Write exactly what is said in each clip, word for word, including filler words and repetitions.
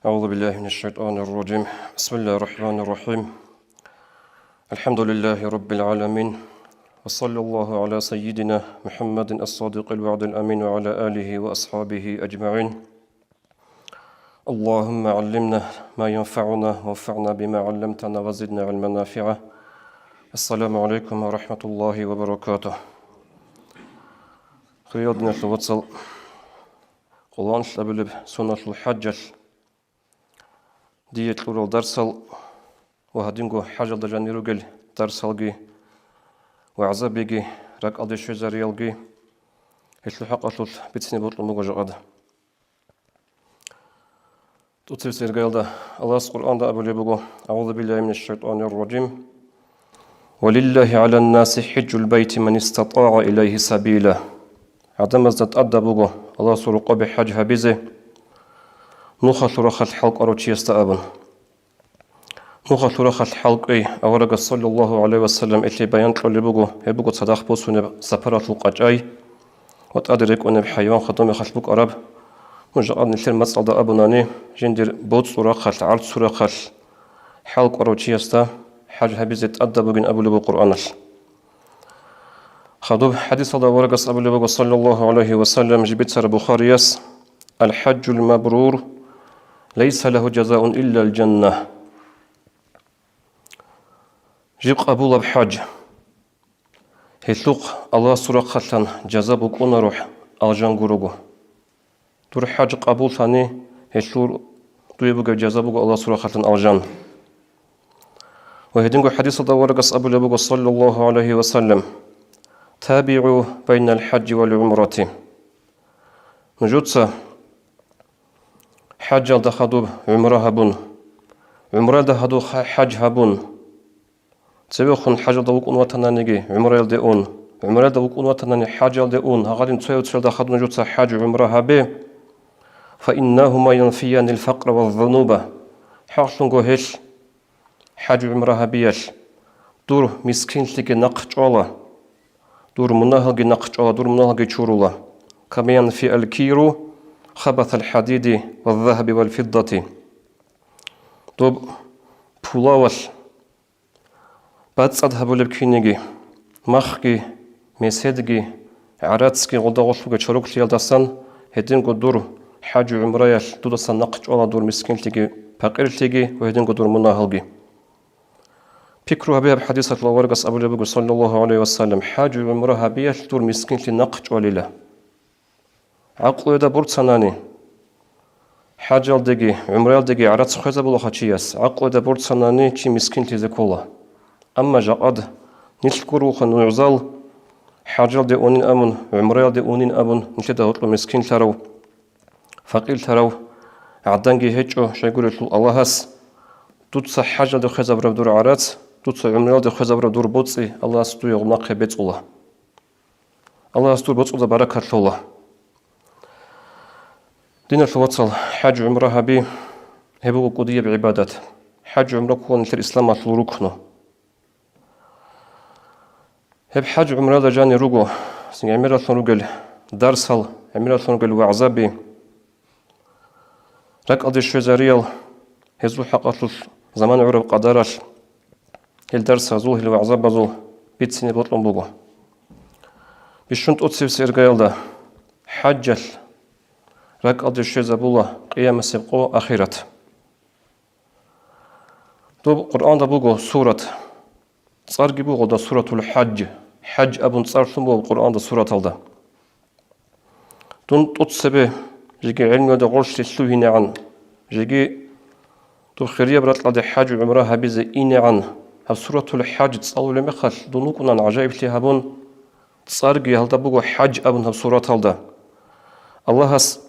أعوذ بالله من الشيطان الرجيم. بسم الله الرحمن الرحيم. الحمد لله رب العالمين. وصلى الله على سيدنا محمد الصادق الوعد الأمين وعلى آله وأصحابه أجمعين. اللهم علمنا ما ينفعنا وانفعنا بما علمتنا وزدنا علما نافعا. السلام عليكم ورحمة الله وبركاته. Хириял диналъул вацал, къоло анлъабилеб соналъул хӀажалъ дие кьурал дарсал ва гьадинго хӀажалда жанир ругел дарсалги, вагӀзабиги, ракӀалде щвезариялги, гьелъул хӀакъалъулъ бицине бокьун буго жакъада. ТӀоцебесеб иргаялда Аллагьас Къуръанда абулеб буго: أعوذ بالله من الشيطان الرجيم. ولله على الناس حج البيت من استطاع إليه سبيلا. ГӀадамазда тӀадаб буго Аллагьасул рокъобе хӀаж гьабизе, нухалъул рахъалъ хӀалкӀварав чиясда абун. Нухалъул рахъалъ хӀалкӀвей аварагас, саллаллагьу гӀалайгьи ва саллам, илъе баян кьолеб буго, гьеб буго цадахъ босунеб сапаралъул къачӀай ва тӀаде рекӀунеб хӀайван хадуб мехалъ букӀараб. Нуж жакъа нилъер мацӀалда абунани, жиндир боцӀул рахъалъ, гӀарцул рахъалъ хӀалкӀварав чиясда хӀаж гьабизе тӀадаб бугин абулеб буго Къуръаналъ. Хадуб хӀадисалда аварагас абулеб буго, саллаллагьу гӀалайгьи ва саллам, жиб бицараб Бухарияс: الحج المبرور ليس له جزاء إلا الجنة. Жиб къабулаб хӀаж, гьелъухъ Аллагьасул рахъалъан жаза букӀунаро, алжан гурого. Дур хӀаж къабуллъани, гьелъул дуе бугеб жаза буго Аллагьасул рахъалъан алжан. Ва гьединго хӀадисалда аварагас абулеб буго, саллаллагьу гӀалайгьи ва саллам: تابعوا بين الحج والعمرة. Нужеца хӀажалда хадуб гӀумра гьабун, гӀумраялда хадуб ха-, хӀаж гьабун, цевехун хӀажалда вукӀун ватананиги, гӀумраялде ун, гӀумраялда вукӀун ватанани, хӀажалде ун, гьагъадин цояв-цоялда хадуб нужеца хӀаж-гӀумра гьабе. فإنهما ينفيان الفقر والذنوب. ХӀакълъунго гьелъ, хӀаж-гӀумра гьабиялъ, дур мискинлъиги нахъ чӀвала, дур мунагьалги нахъ чӀвала, дур мунагьалги чурула. كما ينفي الكير خبث الحديد والذهب والفضة. Доб пулавалъ бацӀцӀад гьабулеб кинеги, махги, меседги, гӀарацги гъолда-гъолъулги чороклъиялдасан, гьединго дур хӀаж-гӀумраялъ дудасан нахъ чӀвала дур мискинлъиги, пакъирлъиги ва гьединго дур мунагьалги. Пикру гьабе гьаб хӀадисалъул аварагас абулеб буго, саллаллагьу гӀалайгьи ва саллам: хӀаж-гӀумра гьабиялъ дур мискинлъи нахъ чӀвалила. ГӀакълуялда борцанани, хӀажалдеги, гӀумраялдеги гӀарац хвезабулаха чияс, гӀакълуялда борцанани чи мискинлъизе ккола. Амма жакъад нилъ гурухъа нугӀзал, хӀажалде унин абун, гӀумраялде унин абун, нилъеда гьоркьоб мискинлъарав, факъирлъарав гӀаданги гьечӀо, щайгурелъул Аллагьас: «Дуца хӀажалде хвезабураб дур гӀарац, дуца гӀумраялде хвезабураб дур боцӀи Аллагьас дуе гъоб нахъе бецӀула». Аллагьас дур боцӀуда баракат лъола. Диналъул вацал, хӀаж-гӀумра гьаби, гьеб буго кӀудияб гӀибадат. ХӀаж-гӀумра ккола нилъер исламалъул рукну. Гьеб хӀаж-гӀумрада жанир руго, цин гӀемералъун ругел дарсал, гӀемералъун ругел вагӀзаби, ракӀалде щвезариял, гьезул хӀакъалъулъ заман гӀураб къадаралъ, гьел дарсазул, гьел вагӀзабазул бицине бокьун буго. Бищун тӀоцебесеб иргаялда, хӀажалъ ракӀалде щвезабула къиямасеб къо, ахират. Доб Къуръанда буго сурат, цӀарги буго гьелда Суратул ХӀаж. ХӀаж абун цӀарлъун буго Къуръанда сураталда. Дун тӀоцебе жеги гӀелмуялда гъорлъе лъугьинегӀан, жеги доб хирияб ракьалде хӀаж-гӀумра гьабизе инегӀан, гьаб Суратул ХӀаж цӀалулеб мехалъ, дун вукӀунан гӀажаиблъи гьабун, цӀарги гьалда буго ХӀаж абун гьаб сураталда. Аллагьас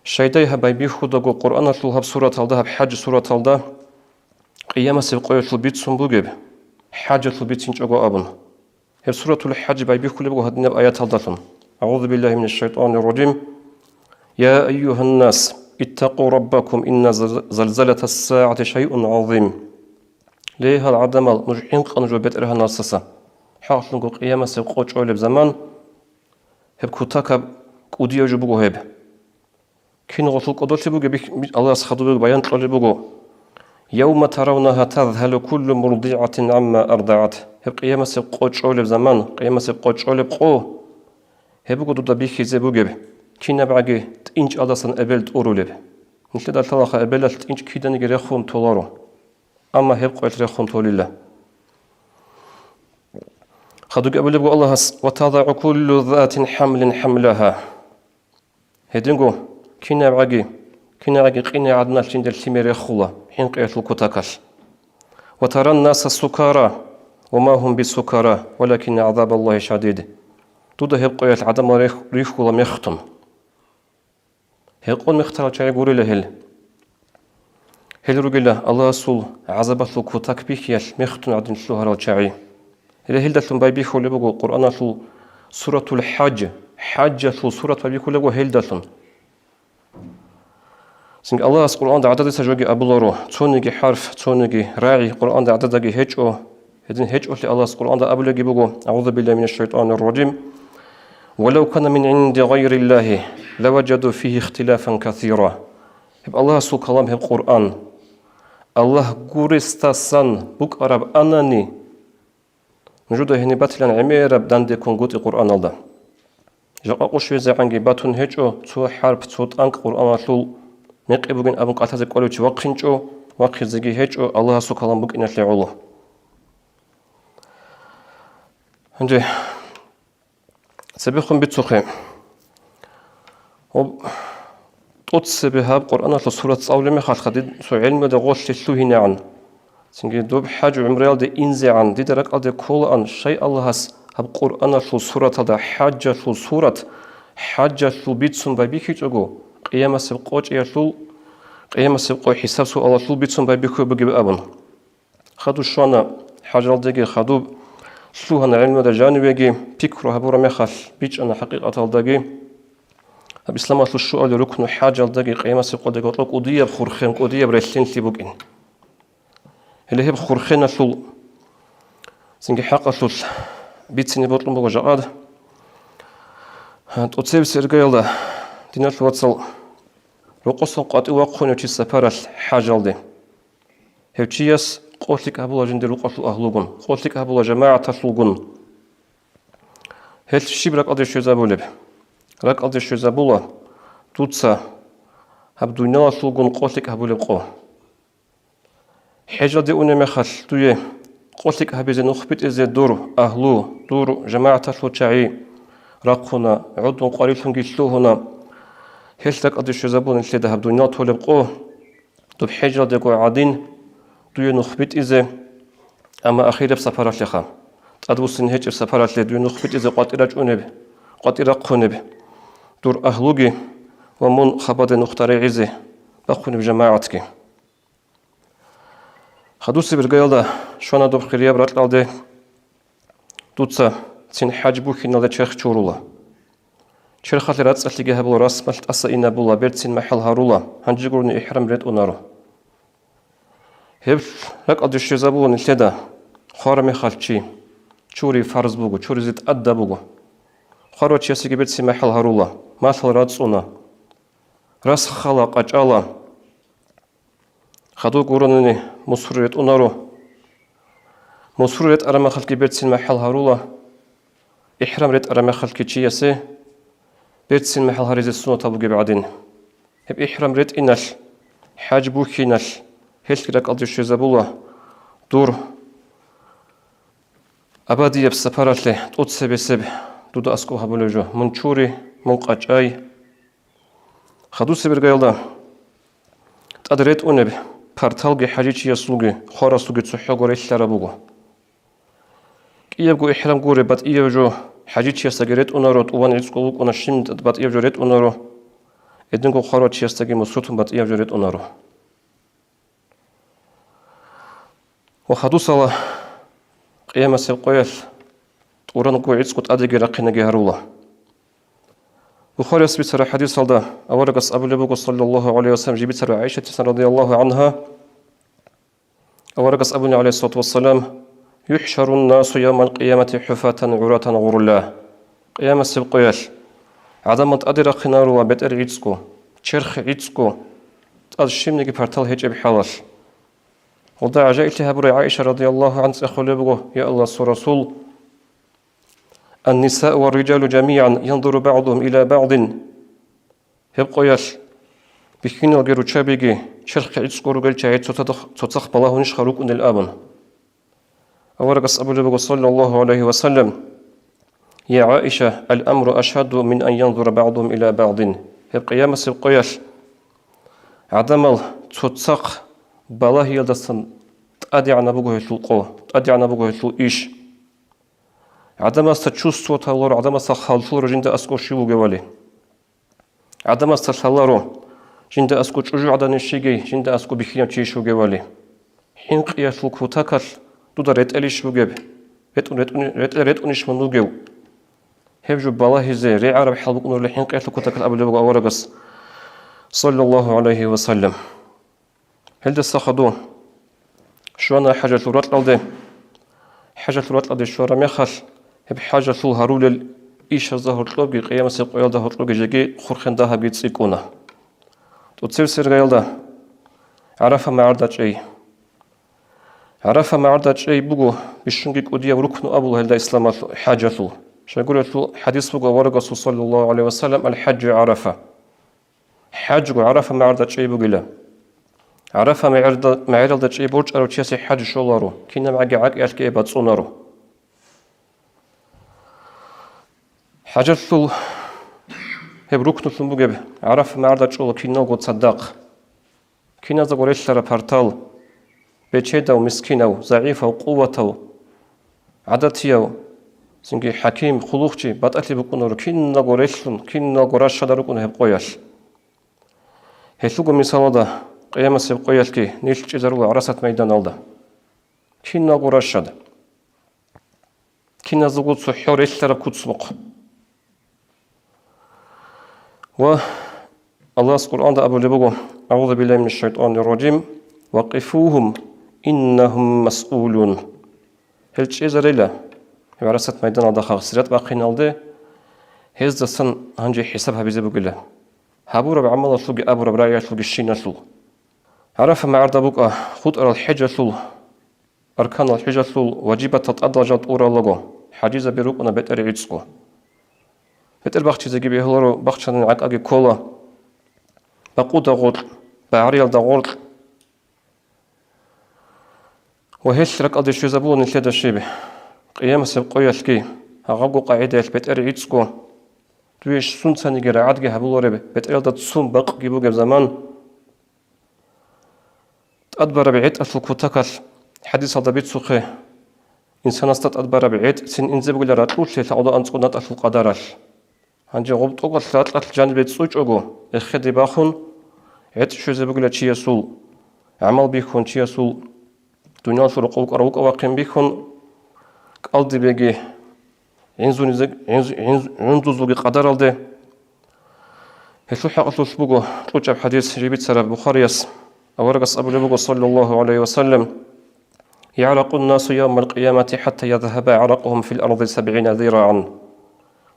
шайдай гьаб байбихьудаго Къуръаналъул гьаб сураталда, гьаб ХӀаж сураталда, къиямасеб къоялъул бицун бугеб, хӀажалъул бицинчӀого абун. Гьеб Суратул ХӀаж байбихьулеб буго гьадинаб аяталдалъун: أعوذ بالله من الشيطان الرجيم. يا أيها الناس اتقوا ربكم إن زلزلة الساعة شيء عظيم. Ле, гьал гӀадамал, нуж хӀинкъа нуж БетӀергьанасдаса, хӀакълъунго къиямасеб къо чӀолеб заман, гьеб кутакаб кӀудияв жо буго гьеб. Кин гъолъул кӀодолъи бугеб бих-, Аллагьас хадуб баян кьолеб буго: «Явма таравнагьа тазгьалу куллу мурдигӀатин гӀамма ардаат». Гьеб къиямасеб къо чӀолеб заман, къиямасеб къо чӀолеб къо, гьеб буго дуда бихьизе бугеб, кинабгӀаги тӀинчӀалдасан эбел тӀурулеб. Нилъеда лъалаха эбелалъ тӀинчӀ киданиги рехун толаро, амма гьеб къоялъ рехун толила. Хадуги абулеб буго Аллагьас: «Ва тазагӀу куллу затин хӀамлин хӀамлагьа». Гьединго кинабгӀаги, кинабгӀаги къине гӀадналъ жинда лъимер рехула хӀинкъиялъул кутакалъ. «Ва таран наса сукара, ва ма гьум бисукара, валакин гӀазабаллагьи шадид». Дуда гьеб къоялъ гӀадамал рехула мехтун. Гьекъон мехтарал чагӀи гурила гьел. Гьел ругела Аллагьасул гӀазабалъул кутак бихьиялъ мехтун гӀадин лъугьарал чагӀи. Гьеле гьелдалъун байбихьулеб буго Къуръаналъул суратул ХӀаж, ХӀажалъул сурат байбихьулеб буго гьелдалъун. Цинги Аллагьас Къуръанда гӀададиса жоги абуларо, цониги хӀарф, цониги рагӀи Къуръанда гӀададаги гьечӀо. Гьедин гьечӀолъи Аллагьас Къуръанда абулеги буго: «АгӀузу биллагьи минаш шайтанир ражим. Ва лав кана мин гӀинди гъайриллагьи, лаважаду фигьи ихтилафан касира». Гьеб Аллагьасул калам гьеб Къуръан. Аллагь гуресдасан букӀараб анани, нужеда гьениб батилан гӀемераб данде ккун гутӀи Къуръаналда. Жакъа къушвезегӀанги батун гьечӀо цо хӀарп, цо тӀанкӀ Къуръаналъул мекъи бугин абун кӀалъазе кӀолев чи вахъинчӀо, вахъизеги гьечӀо, Аллагьасул калам букӀиналъе гӀоло. Гьанже цебехун бицухъе. Гьоб, тӀоцебе гьаб Къуръаналъул сурат цӀалулеб мехалъха дид цо гӀелмуялда гъолъе лъугьинегӀан. Цинги доб хӀаж-гӀумраялде инзегӀан дида ракӀалде кколаан, щай Аллагьас гьаб Къуръаналъул сураталда ХӀажалъул сурат, ХӀажалъул бицун байбихьичӀого, къиямасеб къо чӀиялъул, къиямасеб къо хӀисаб-суалалъул бицун байбихьулеб бугеб абун. Хадуб щвана хӀажалдеги, хадуб лъугьана гӀелмуялда жанивеги, пикру гьабураб мехалъ бичӀчӀана хӀакъикъаталдаги, гьаб исламалъул щуабилеб рукну хӀажалдаги къиямасеб къоялдаги гьоркьоб кӀудияб хурхен, кӀудияб релълъинлъи букӀин. Гьеле гьеб хурхеналъул цинги хӀакъалъулъ бицине бокьун буго жакъа. ТӀоцебесеб иргаялда, диналъул вацал, рокъосан къватӀив вахъунев чи сапаралъ хӀажалде. Гьев чияс къо лъикӀ гьабула жиндир рукъалъул агьлугун, къо лъикӀ гьабула жамагӀаталъулгун. Гьелъ щиб ракӀалде щвезабулеб? РакӀалде щвезабула дуца гьаб дуниялалъулгун къо лъикӀ гьабулеб къо. ХӀежалде унеб мехалъ дуе къо лъикӀ гьабизе нух битӀизе дур агьлу, дур жамагӀаталъул чагӀи рахъуна, гӀодун къварилъунги лъугьуна. Гьелъ ракӀалде щвезабула нилъеда гьаб дуниял толеб къо, доб хӀежалдего гӀадин, дуе нух битӀизе, амма ахираб сапаралъеха, тӀадбуссине гьечӀеб сапаралъе дуе нух битӀизе къватӀир рачӀунеб, къватӀир рахъунеб дур агьлуги ва мун хабаде нухда регӀизе бахъунеб жамагӀатги. Хадусеб иргаялда щвана доб хирияб ракьалде, дуца цин хӀаж бухьиналде черх чурула. Черхалъе рацӀцӀалъиги гьабула, расмалъ тӀаса инабула, берцин махӀал гьарула, гьанже гурони ихӀрам ретӀунаро. Гьеб ракӀалде щвезабула нилъеда хвараб мехалъ чи, чури фарз буго, чуризе тӀадаб буго. Хварав чиясеги берцин махӀал гьарула, малъал рацӀцӀуна, рас хала, къачӀала. Хадуб гурони мусур ретӀунаро. Мусур ретӀараб мехалъги берцин махӀал гьарула, ихӀрам ретӀараб мехалъги чиясе берцин махӀал гьаризе суннатаб бугеб гӀадин. Гьеб ихӀрам ретӀиналъ, хӀаж бухьиналъ, гьелъ ракӀалде щвезабула дур абадияб сапаралъе тӀоцебесеб дуда аскӀоб гьабулеб жо: мун чури, мун къачӀай. Хадусеб иргаялда тӀад ретӀунеб парталги хӀажичиясулги хварасулги цохӀого релълъараб буго. КӀиябго ихӀрам гуреб батӀияб жо хӀажичиясдаги ретӀунаро, тӀубан гӀицӀго вукӀуна щиб батӀияб жо ретӀунаро, гьединго хварав чиясдаги мусуртун батӀияб жо ретӀунаро. Ва хадусала къиямасеб къоялъ тӀуранго гӀицӀго тӀадеги рахъинеги гьарула. Бухарияс бицараб хӀадисалда аварагас абулеб буго, саллаллагьу гӀалайгьи вассалам, жиб бицараб ГӀайшатисан радияллагьу гӀангьа, аварагас абуна, гӀалайгьиссалату вассалам: «ЮхӀшарун насу явмал къиямати хӀуфатан гӀуратан гъурла». Къиямасеб къоялъ гӀадамал тӀаде рахъинарула бетӀер гӀицӀго, черх гӀицӀго, тӀад щибниги партал гьечӀеб хӀалалъ. Гьелда гӀажаиблъи гьабурай ГӀаиша радияллагьу гӀанха цӀехолеб буго: «Я Аллагьасул Расул, ан-нисау ва ар-риджалу жамигӀан янзуру багӀдугьум иля багӀдин». Гьеб къоялъ бихьиналги руччабиги черх гӀицӀго ругел чагӀи цоцадах-, цоцах балагьунищха рукӀунел абун. Аварагас абулеб буго, саллаллагьу гӀалайгьи ва саллам: «Я ГӀаиша, ал-амру ашадду мин ан янзура багӀдугьум иля багӀдин». Гьеб къиямасеб къоялъ гӀадамал цоцахъ балагьиялдасан тӀадегӀанаб буго гьелъул къо, тӀадегӀанаб буго гьелъул иш. ГӀадамасда чувствовать гьабуларо, гӀадамасда хал лъоларо жинда аскӀов щив вугевали. ГӀадамасда лъаларо, жинда аскӀов чӀужугӀаданищ йигей, жинда аскӀов бихьинав чийищ вугевали. ХӀинкъиялъул кутакалъ дуда ретӀелищ бугеб? РетӀун-, ретӀун-, ретӀел-, ретӀунищ мун вугев? Гьеб жо балагьизе регӀараб хӀал букӀунарила хӀинкъиялъул кутакалъ абулеб буго аварагас, саллаллагьу гӀалайгьи ва саллам. Гьелдаса хадув щвана хӀажалъул ракьалде. ХӀажалъул ракьалде щвараб мехалъ, гьеб хӀажалъул гьарулел ишазда гьоркьобги, къиямасеб къоялда гьоркьобги жеги хурхен дагьабги цӀикӀкӀуна. ТӀоцебесеб иргаялда ГӀарафа магӀарда чӀей. ГӀарафа магӀарда чӀей буго бищунги кӀудияб рукну абула гьелда исламалъул, хӀажалъул. Щайгурелъул хӀадис буго аварагасул, саллаллагьу гӀалайгьи ва саллам: «Ал-хӀажжу ГӀарафа». ХӀажго ГӀарафа магӀарда чӀей бугила. ГӀарафа магӀарда-, магӀаралда чӀей борчӀарав чиясе хӀаж щоларо, кинабгӀаги гӀакӀиялъги бацӀцӀунаро. ХӀажалъул гьеб рукнулъун бугеб ГӀарафа магӀарда чӀола киналго цадахъ. Киназдаго релълъараб партал, бечедав, мискинав, загӀипав, къуватав, гӀадатияв, цинги хӀаким, хъулухъчи, батӀалъи букӀунаро, киналго релълъун, киналго ращада рукӀуна гьеб къоялъ. Гьелъулго мисалалда, къиямасеб къоялъги нилъ чӀезарула гӀарасат майданалда. Киналго ращад. Киназдаго цохӀо релълъараб куцмухъ. Ва Аллагьас Къуръанда абулеб буго: «АгӀузу биллагьи минаш шайтӀанир ражим. Вакъифугьум, иннагьум масъулун». Гьел чӀезарила, гӀарасат майданалда хагъ сират бахъиналде, гьездасан гьанже хӀисаб гьабизе бугила. Гьабураб гӀамалалъулги абураб рагӀиялъулги щиналъул. ГӀарафа магӀарда букӀа хутӀарал хӀежалъул, арканал хӀежалъул важибатал тӀадал жал тӀуралаго, хӀажизаби рукӀуна бетӀер гӀицӀго. БетӀер бахчизеги бегьуларо, бахчанани гӀакӀаги ккола, бакъуда гъоркь, багӀриялда гъоркь. Ва гьелъ ракӀалде щвезабула нилъеда щиб. Къиямасеб къоялъги гьагъабго къагӀидаялъ бетӀер гӀицӀго, дуе сунцаниги рагӀадги гьабулареб, бетӀералда цун бакъги бугеб заман. ТӀадбараб гӀетӀалъул кутакалъ хӀадисалда бицухъе, инсанасда тӀадбараб гӀетӀцин инзе бугила ракьулъе лъагӀула анцӀго натӀалъул къадаралъ. Гьанже гъоб тӀокӀалъ ракьалъ жанибе цӀучӀого, эхеде бахун, гӀетӀ щвезе бугила чиясул, гӀамал бихьун чиясул, дуниялалъул рокъов вукӀарав вукӀа-вахъин бихьун, кӀалдибеги, гӀинзунизе-, гӀинз-, гӀинз-, гӀундузулги къадаралде. Гьелъул хӀакъалъулъ буго кьучӀаб хӀадис жиб бицараб Бухарияс, аварагас абулеб буго, саллаллагьу гӀалайгьи ва саллам: «ЯгӀракъун-насу явмал-къиямати хӀатта язгьаба гӀаракъугьум фил арди сабгӀина зирагӀан».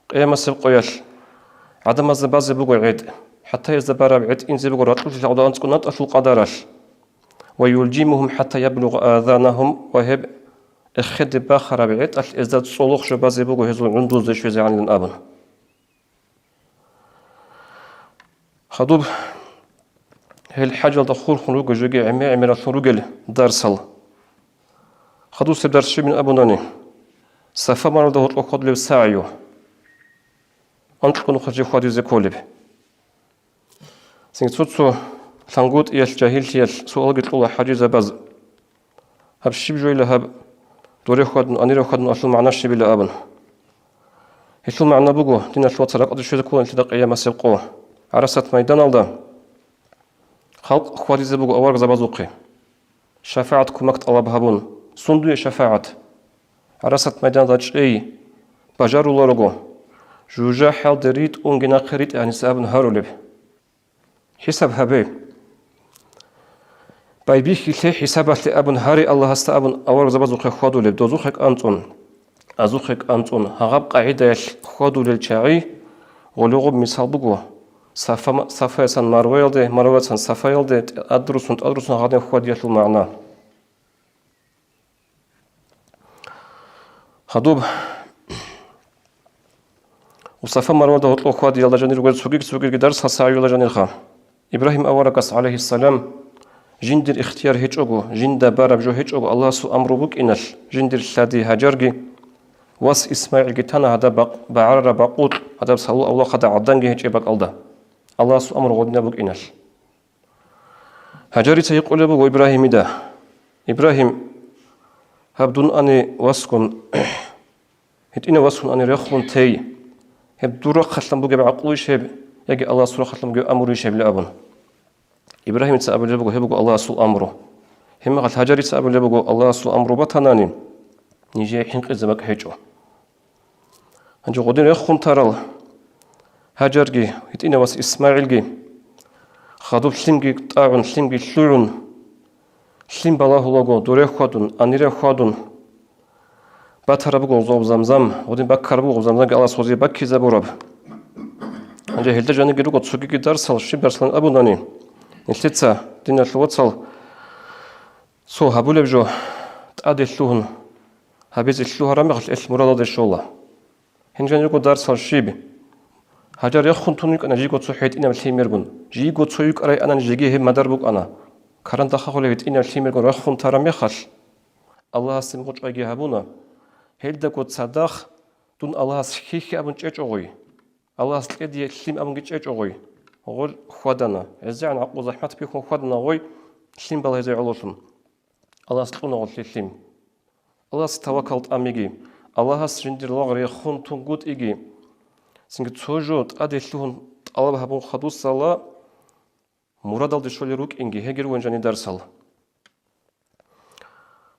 Къиямасеб къоялъ гӀадамазда базе буго гӀетӀ, хӀатта гьезда бараб гӀетӀ инзе буго ракьулъе лъагӀула анцӀго натӀалъул къадаралъ. «Ва юлжимугьум хӀатта яблугъа азанагьум», ва гьеб эхеде бахараб гӀетӀалъ гьезда цӀолохъ жо базе буго гьезул гӀундузде щвезегӀанилан абун. Хадуб гьел хӀажалда хурхун руго жоги гӀемер-гӀемералъун ругел дарсал. Хадусеб дарс щибин абунани, Сафа маралда гьоркьоб хьвадулеб сагӀю, анкьго нухалъ жив хьвадизе кколеб. Цинги цо-цо лъангутӀиялъ, жагьиллъиялъ суалги кьола хӀажизабаз. Гьаб щиб жойила гьаб, доре хьвадун, анире хьвадун алъул магӀна щибила абун. Гьелъул магӀна буго, диналъул вацал, ракӀалде щвезе ккола нилъеда къиямасеб къо. ГӀарасат майданалда халкъ хьвадизе буго аварагзабазухъе. ШафагӀат, кумек тӀалаб гьабун. Сундуе шафагӀат? ГӀарасат майданалда чӀей бажаруларого, жужахӀалде ритӀунги нахъе ритӀе гьаниса абун гьарулеб. ХӀисаб гьабе. Байбихьи лъе хӀисабалъе абун гьаре Аллагьасда абун аварагзабазухъе хьвадулеб, дозухъе кӀанцӀун, азухъе кӀанцӀун, гьагъаб къагӀидаялъ хьвадулел чагӀи гъоле гъоб мисал буго. Сафа-, Сафаясан Марваялде, Марваясан Сафаялде, тӀадрусун, тӀадрусун гьадин хьвадиялъул магӀна. Гьадуб, Сафа Марвада гьоркьоб хьвадиялда жанир ругел цогиги-цогиги дарсал сагӀиялда жанирха. Ибрагьим аварагас, гӀалайгьиссалам, жиндир ихтияр гьечӀого, жинда бараб жо гьечӀого Аллагьасул амру букӀиналъ, жиндир лъади Гьажарги, вас ИсмагӀилги тана гьадаб бакъ-, багӀарараб бакъулъ, гьадаб салул авлахъада гӀаданги гьечӀеб бакӀалда, Аллагьасул амру гъодинаб букӀиналъ. Гьажарица гьикъулеб буго Ибрагьимида: «Ибрагьим, гьаб дун ани васгун, гьитӀинав васгун ани рехун тей. Гьеб дур рахъалъан бугеб гӀакълуйищ гьеб, яги Аллагьасул рахъалъан бугеб амруйищ гьеб?» – абун. Ибрагьимица абулеб буго: «Гьеб буго Аллагьасул амру. Гьебмехалъ Гьажарица абулеб буго: Аллагьасул амру батанани, нижее хӀинкъизе бакӀ гьечӀо». Гьанже гъодин рехун тарал Гьажарги, гьитӀинав вас ИсмагӀилги, хадуб лъимги тӀагӀун, лъимги лъугӀун, лъим балагьулаго, дуре хьвадун, анире хьвадун, батараб буго гъоб Замзам, гъодин баккараб буго гъоб Замзамги Аллагьас гъозие баккизабураб. Гьанже гьелда жаниги руго цогиги дарсал, щиб дарсалан абунани, нилъеца, диналъул вацал, цо гьабулеб жо тӀаде лъугьун, гьабизе лъугьараб мехалъ, эл мурадалде щола. Гьенжан руго дарсал щиб? Гьажар рехун тун йикӀана жийго цо хӀетӀинаб лъимергун. Жийго цо йикӀарай анани, жеги гьеб мадар букӀана. Карандахъа холев гьетӀинаб лъимергун рехун тараб мехалъ, Аллагьас гьеб гъочӀайги гьабуна. Гьелдаго цадахъ дун Аллагьас хьихьи абун чӀечӀо гъой. Аллагьас кье дие лъим абунги чӀечӀо гъой. Гъол хьвадана. ГӀезегӀан гӀакъу захӀмат бихьун хьвадана гъой, лъим балагьизе гӀололъун. Аллагьас кьуна гъолъе лъим. Аллагьас тавакал тӀамиги, Аллагьас жиндир лагъ рехун тунгутӀиги, цинги цо жо тӀаде лъугьун тӀалаб гьабун хадусала мурадалде щолел рукӀинги, гьегир венжани дарсал.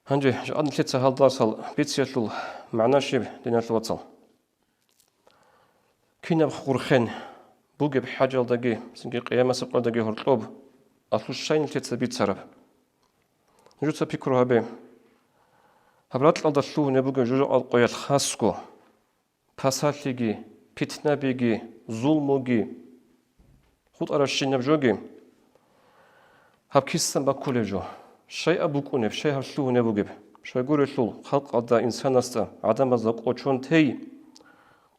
Гьанже жакъа нилъеца гьал дарсал бициялъул магӀна щиб, диналъул вацал? Кинаб хурхен бугеб хӀажалдаги, цинги къиямасеб къоялдаги гьоркьоб, алъул щай нилъеца бицараб? Нужеца пикру гьабе. Гьаб ракьалда лъугьунеб бугеб жужахӀал къоялъ хасго, пасалъиги, питнабиги, зулмуги, хутӀарабщинаб жоги, гьаб кисан баккулеб жо? Щай аб букӀунеб, щай гьаб лъугьунеб бугеб? Щайгурелъул халкъалда, инсанасда, гӀадамазда кӀочон тей,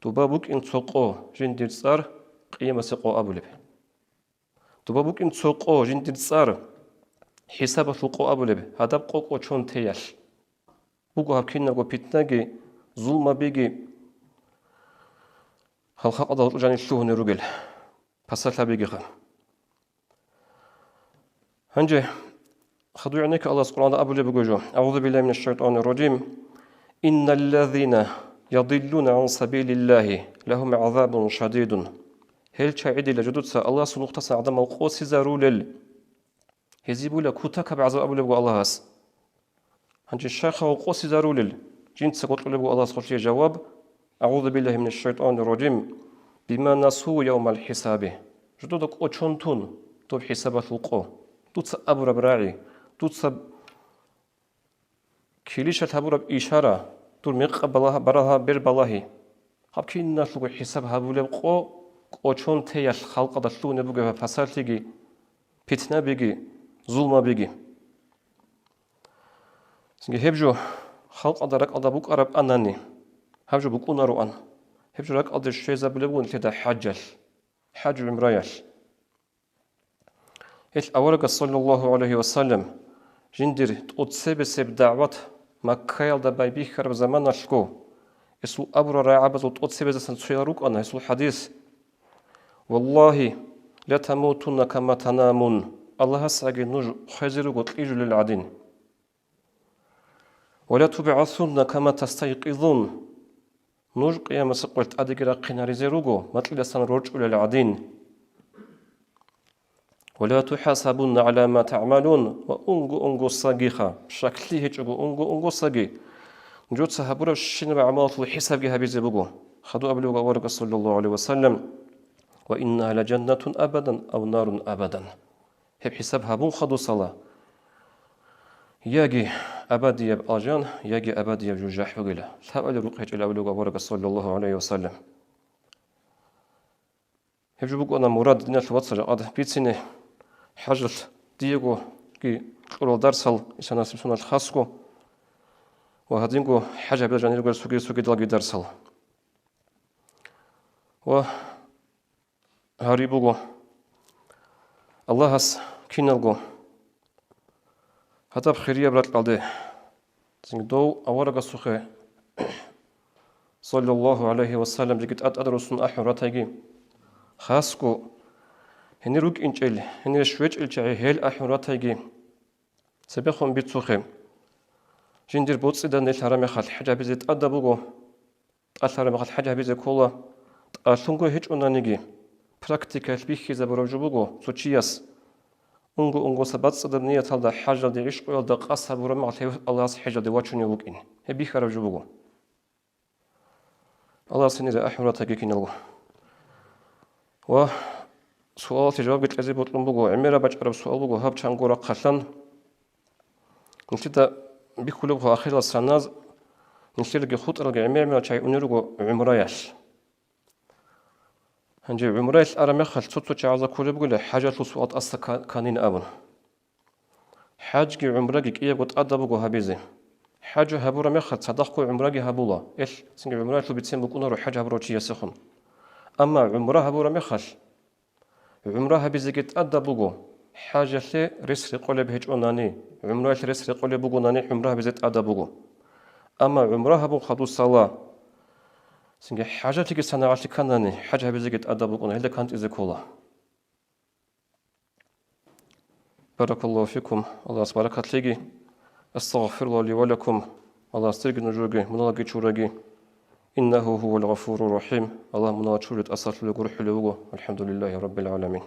дуба букӀин цо къо, жиндир цӀар къиямасе къо абулеб. Дуба букӀин цо къо, жиндир цӀар хӀисабалъул къо абулеб, гьадаб къо кӀочон теялъ. Буго гьаб кинабго питнаги, зулмабиги, гьал халкъалда гьоркьоб жанир лъугьунел ругел, пасалъабигиха. Гьанже хадуй гӀенекке Аллагьас Къуръанда абулеб буго жо: «АгӀузу биллагьи минаш шайтӀанир ражим. Инналлазина ядиллуна гӀан сабилиллагьи лагьум гӀазабун шадидун». Гьел чагӀидила жодуца Аллагьасул нухтасан гӀадамал къосизарулел. Гьезие була кутакаб гӀазаб абулебго Аллагьас. Гьанже щай гьал къосизарулел? Жинца кьолебго Аллагьас гьелъие жаваб: «АгӀузу биллагьи минаш шайтӀанир ражим. Бима насу явмал хӀисаби». Жодода кӀочон тун доб хӀисабалъул къо. Дуца абураб рагӀи, дуца килищал гьабураб ишара, дур мекъаб балагь-, барагьа-, бер балагьи. Гьаб киналъулго хӀисаб гьабулеб къо кӀочон теялъ халкъалда лъугьунеб бугеб гьаб пасалъиги, питнабиги, зулмабиги. Цинги гьеб жо халкъалда ракӀалда букӀараб анани, гьаб жо букӀунароан, гьеб жо ракӀалде щвезабулеб буго нилъеда хӀажалъ, хӀаж-гӀумраялъ. Гьел аварагас, саллаллагьу гӀалайгьи ва саллам, жиндир тӀоцебесеб дагӀват Маккаялда байбихьараб заманалъго, гьесул абурал рагӀабазул тӀоцебездасан цоял рукӀана гьесул хӀадис: «Валлагьи, ла тамутунна кама танамун», Аллагьасаги нуж хвезе руго кьижулел гӀадин. «Ва ла тубгӀасунна кама тастайкъизун», нуж къиямасеб къоялъ тӀадеги рахъинаризе руго, макьиласан рорчӀулел гӀадин. «Ва ла тухӀасабунна гӀала ма тагӀмалун», ва унго-унгосагиха, щаклъи гьечӀого унго-унгосаги, нужеца гьабурабщинаб гӀамалалъул хӀисабги гьабизе буго. Хадуб абулеб аварагас, саллаллагьу гӀалайгьи ва саллам: «Ва иннагьа ла жаннатун абадан ав нарун абадан». Гьеб хӀисаб гьабун хадусала, яги абадияб алжан, яги абадияб жужахӀ бугила. Лъабали рукъ гьечӀел абулеб аварагас, саллаллагьу гӀалайгьи ва саллам. Гьеб жо букӀана мурад, диналъул вацал, жакъа бицине хӀажалъ диего кьурал дарсал, Иса насиб соналъ хасго ва гьадинго хӀаж гьабилел жанирго цоги-цогидалги дарсал. Ва гьари буго, Аллагьас киналго гьадаб хирияб ракьалде, цинги дов аварагасухъе, саллаллагьу гӀалайгьи ва саллам, жеги тӀад-тӀад руссун ахӀун ратайги, хасго гьенир рукӀинчӀел, гьенир щвечӀел чагӀи гьел ахӀун ратайги, цебехун бицухъе. Жиндир боцӀида нилъ гьарамехалъ хӀаж гьабизе тӀадаб буго, тӀалъ гьарамехалъ хӀаж гьабизе ккола, тӀалъунго гьечӀонаниги, практикаялъ бихьизабураб жо буго, цо чияс унго-унгоса бацӀцӀадаб нияталда хӀажалде, гӀишкъуялда къасд гьабураб мехалъ гьев Аллагьас хӀежалде вачунев вукӀин. Гьеб бихьараб жо буго. Аллагьас гьенире ахӀун ратаги киналго. Ва суалалъе жавабги кьезе бокьун буго. ГӀемераб бачӀараб суал буго гьаб чанго рахъалъан. Нилъеда бихьулеб буго ахирал саназ, нилъерги хутӀаралги гӀемер-гӀемерал чагӀи унел руго гӀумраялъ. Гьанже гӀумраялъ араб мехалъ цо-цо чагӀазда кколеб бугила хӀажалъул суал тӀаса ка-, канин абун. ХӀажги гӀумраги кӀиябго тӀадаб буго гьабизе. ХӀаж гьабураб мехалъ цадахъго гӀумраги гьабула, эл цинги гӀумраялъул бицен букӀунаро хӀаж гьабурав чиясехун. Амма гӀумра гьабураб мехалъ, гӀумра гьабизеги тӀадаб буго, хӀажалъе рес рекъолеб гьечӀонани, гӀумраялъе рес рекъолеб бугонани, гӀумра гьабизе тӀадаб буго. Амма гӀумра гьабун хадусала, цинги хӀажалъеги санагӀалъи кканани, хӀаж гьабизеги тӀадаб букӀуна, гьелда кантӀизе ккола. Баракаллагьу фикум, Аллагьас баракат лъеги. Астагъфируллагь ли ва лакум, Аллагьас дирги нужееги мунагьалги чураги. Иннагьу гьувал гъафуру рахӀим, Аллагь мунагьал чури тӀасалъули гурхӀулев вуго. АлхӀамдулиллагьи раббил гӀаламин.